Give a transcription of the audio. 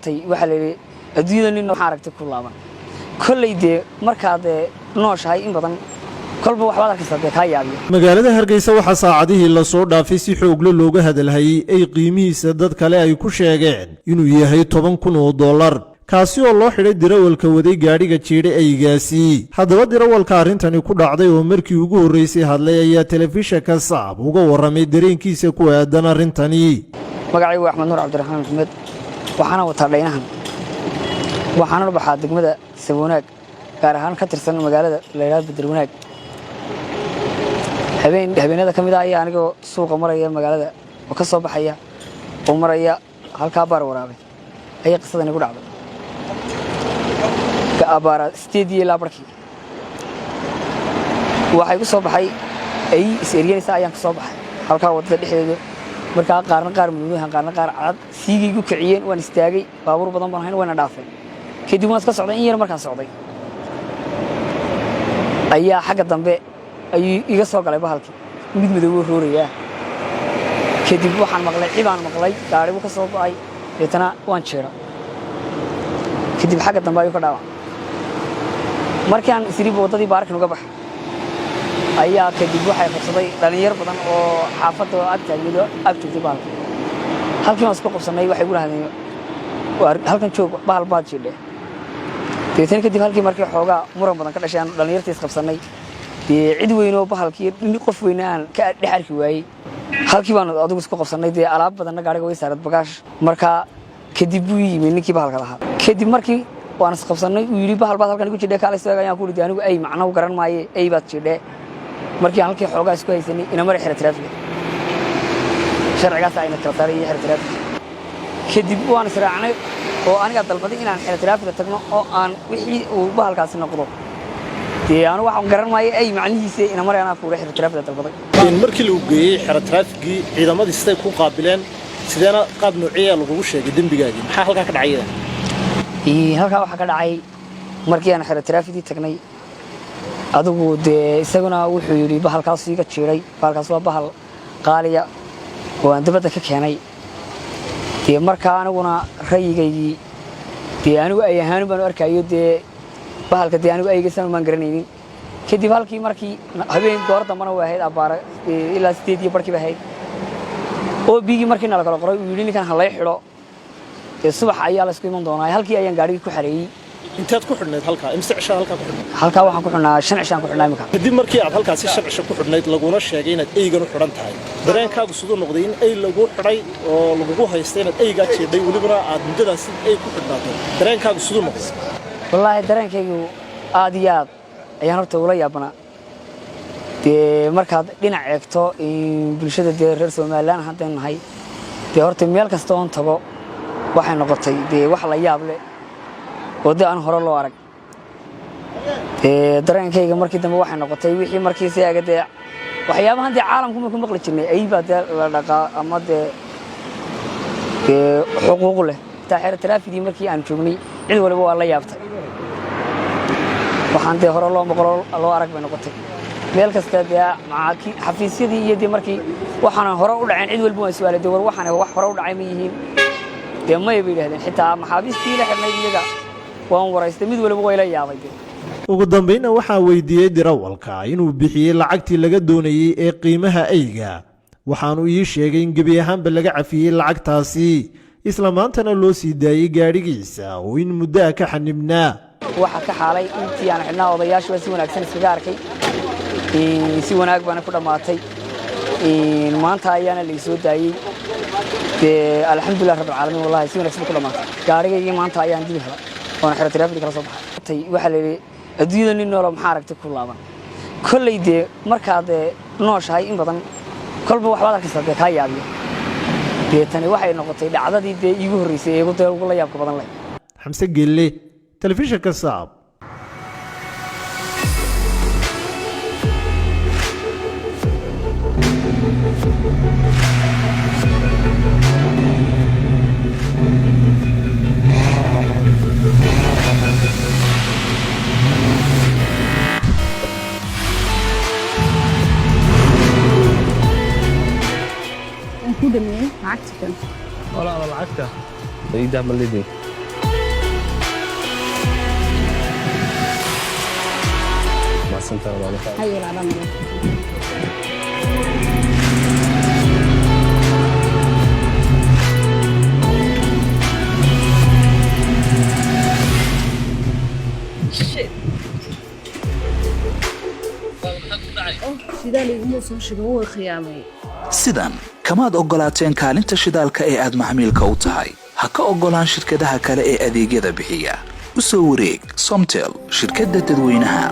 Waxaa la yidhi adduunyada nin waxaa aragtay ku laaban. Kolley dee markaad nooshahay in badan, kolba waxbaad arkaysaa dee kaa yaabiyo. Magaalada Hargeysa waxaa saacadihii lasoo dhaafay si xoogle looga hadalhayey ay qiimihiisa dad kale ay ku sheegeen inuu yahay $10,000, kaasi oo loo xidhay dirawalka waday gaadhiga jiidha eygaasi. Haddaba dirawalka arrintani ku dhacday oo markii ugu horreysay hadlay ayaa telefishinka Saab uga warramay dareenkiisa ku aadan arrintani. Magacaygu Axmed Nuur Cabdiraxmaan Maxamed. Waxaana wataa dhaynahan, waxaana u baxaa degmada Sabwanaag, gaar ahaan ka tirsan magaalada la yidhahdo Bedelwanaag. Habeen habeenada ka mid ah ayaa anigoo suuqa maraya magaalada oo ka soo baxaya oo maraya halkaa Baar Waraabe ayaa qisadan igu dhacday. Abaara 8 iyo ilaa barkii waxaa igu soo baxay ay is eryanaysa ayaan ka soo baxay halkaa waddada dhexdeeda. Markaa qaarna qaar madow, qaarna qaar cad siigay igu kiciyeen. Waan istaagay, baabuur badan baan hayn, wayna dhaafeen. Kadib waan iska socday. In yar markaan socday ayaa xagga dambe ayuu iga soo galay bahalkii, mid madowoo roorayaa. Kadib waxaan maqlay cibaan maqlay, gaari buu ka soo go'ay, deetana waan jeera. Kadib xagga dambe ayuu ka dhaawac. Markii aan isiriba waddadii baarkin uga baxa ayaa kadib waxay qabsaday dhalinyar badan oo xaafadda ag taagnayd oo ag joogtay bahalka. Halkii baan isku qabsannay. Waxay igu dhahdeen, "Halkan joog, bahal baad jiidhe." Deetana kadib halkii markii xoogaa muran badan ka dhashay, aan dhalinyartii isqabsannay, dee cid weynoo bahalkii qof weyne aan ka dhex arki waayey, halkii baanu adigu isku qabsannay. Dee alaab badanna gaariga way saarad bagaash. Markaa kadib buu yimi ninkii bahalka lahaa. Kadib markii waan isqabsannay, uu yidhi, "Bahal baad halkan igu jidhe, kaalay soo." Ayaan ku yidhi, "Anigu ay macno u garan maaye, ay baad jidhe." Markii aan halkii xoogaa isku haysanay, inamari xira taraafiga, sharcigaas ayna kala saaray iyo xira taraafiga. Kadib waan israacnay oo anigaa dalbaday inaan xira taraafiga tagno oo aan wixii uu bahalkaasi noqdo. Dee anu waxaan garan maayo ay macnihiisa, inamari anaa kuula xira taraafiga dalbaday. Markii lagu geeyey xero taraafikii, ciidamadii siday ku qaabileen? Sideena qaab noociyaa lagugu sheegay dembigaagii? Maxaa halkaa ka dhacay? Halkaa waxaa ka dhacay, markii aan xero taraafikii tagnay, adigu dee isaguna wuxuu yidhi bahalkaasu iga jiiday, bahalkaas waa bahal qaaliya oo aan dabadda ka keenay. Dee markaa aniguna rayigaygii dee anigu ay ahaan baan u arkayo, dee bahalka dee anigu aygasan maan garanaynin. Kadib halkii markii habeen goor dambana way ahayd, abbaara ilaa 8 iyo barkii bay ahayd oo bigii markii nala kala qoray, uu yidhi ninkan ha lay xidho, dee subax ayaa la isku iman doonaa. Halkii ayaan gaadhigii ku xareeyey. Inteed ku xidhnayd halkaa? Imse cishaa halkaa ku xidhnayd? Halkaa waxaan ku xidhnaa 5 cishaan ku xidhnaa imika. Kadib markii aad halkaasi 5 cisho ku xidhnayd, laguna sheegay inaad eygan u xidhan tahay, dareenkaagu siduu noqday in ey lagu xidhay oo lagugu haystay inaad eygaa jeedhay, welibana aad muddadaasi ey ku xidhnaato? Dareenkaagu siduu noqday? Wallaahi dareenkaygu aad iyo aad ayaan horta ula yaabanaa. Dee markaad dhinac eegto bulshada dee reer Somaliland haddaynu nahay, dee horta meel kasta oon tago waxay noqotay dee wax la yaab leh oo dee aan hore loo arag. Dee dareenkayga markii dambe waxay noqotay wixii markii si aaga dee waxyaabahan dee caalamku ma ku maqli jirnay, ay baa dee la dhaqaa ama dee xuquuq leh. Xitaa xeer taraafigii markii aan joognay cid waliba waa la yaabtay. Waxaan dee hore loo maqlo loo arag bay noqotay. Meel kasta dee xafiisyadii iyo dee markii waxaana hore u dhaceen, cid walba waan su'aalay, dee war waxaan wax hore u dhacay ma yihiin? Dee maya bay yidhahdeen. Xitaa maxaabiistii la xidhnayd iyaga waan waraystay, mid waliba way la yaabay dee. Ugu dambaynna waxaa weydiiyey dirawalka inuu bixiyey lacagtii laga doonayey ee qiimaha eyga. Waxaanu ii sheegay in gebi ahaanba laga cafiyey lacagtaasi, isla maantana loo sii daayey gaadhigiisa oo in muddo ah ka xanibnaa. Waxa ka xaalay intii aan xidhnaa odayaashu waa si wanaagsan iskaga arkay, si wanaag baana ku dhammaatay. Maanta ayaana la isoo daayey. Dee alxamdulilah rabbilcaalamiin, wallahi si wanaagsan ku dhammaatay. Gaarigaygii maanta ayaan dib helay oona xero taraafik kala soo baxay. Waxaa la yidhi adduunyada nin noolo maxaa aragtay ku laaban. Kolley dee markaad nooshahay in badan, kolba waxbaad arkaysaa dee kaa yaabiyo. Dee tani waxay noqotay dhacdadii dee iigu horreysay ee dee ugu la yaabka badan leh. Xamse Gelle, telefishinka Saab. Waan ku dhameeyey lacagta kan. Walaala, lacagta iidaa ma lidin? Mahadsantahay walaalo. Haye walaal, adaa. Shidaal iguma soo sheegin, wuu khiyaamay. Sidan kamaad oggolaateen kaalinta shidaalka ee aad maxmiilka u tahay. Ha ka oggolaan shirkadaha kale ee adeegyada bixiya. U soo wareeg Somtel, shirkadda dadweynaha.